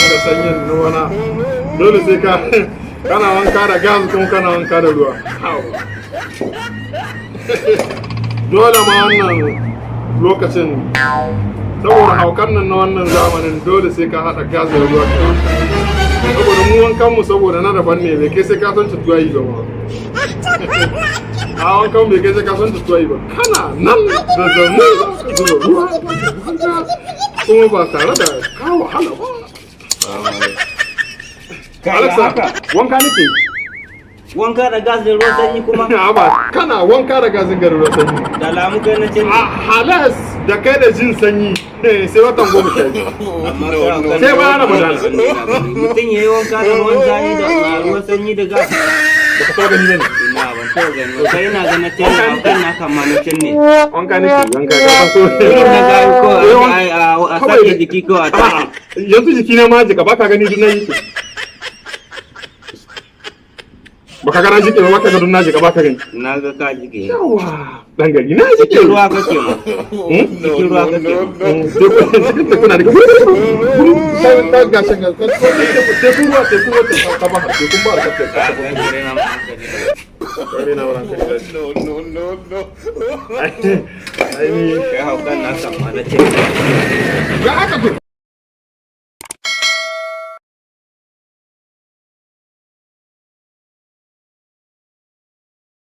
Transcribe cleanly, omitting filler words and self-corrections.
Da sanyin na wana dole sai ka kana wanka da gas kuma kana wanka da ruwa. Dole ma wannan lokacin, saboda haukan nan na wannan zamanin, dole sai ka haɗa gas da ruwa ka wanka. Saboda mu wankan mu saboda na daban ne, bai kai sai ka san tutuwa yi ba ma. A wankan bai kai sai ka san tutuwa yi ba, kana nan da zaune za ka zuba ruwa kuma ba tare da ka wahala ba. Kai, Alexa, haka. Wanka nake. Wanka da gas da ruwan sanyi kuma? Ba kana wanka da gasin garin ruwan sanyi. Da lamu kai na ce. A halas da kai da jin sanyi sai watan 12. Sai bayan Ramadan. Mutum ya yi wanka da ruwan zafi da ruwan sanyi da gas. Ba ka taɓa gani ba ne? Ina ban taɓa gani ba. Kai, ina ga na can ne, kan na kama na can ne. Wanka nake, wanka ka san so. Irin na gayu ko Eh, a kawai sake jiki ko a tashi. A'a, yanzu jiki na ma jika, baka gani duk na yi. Baka ga na jike ba, baka ga duk na jika, baka gani. Na ga ka jike. Yawa, dan gari na jike. Cikin ruwa kake ma. Hmm? Cikin ruwa kake ma. Cikin teku na daga ta gashin ga teku ruwa, teku ruwa ta bahar, tekun bahar ta Ka ga gare na ma hankali. Kare na wurin kai. No, no, no, no. Ai ni Kai, haukan na kama na can. Ga aka to.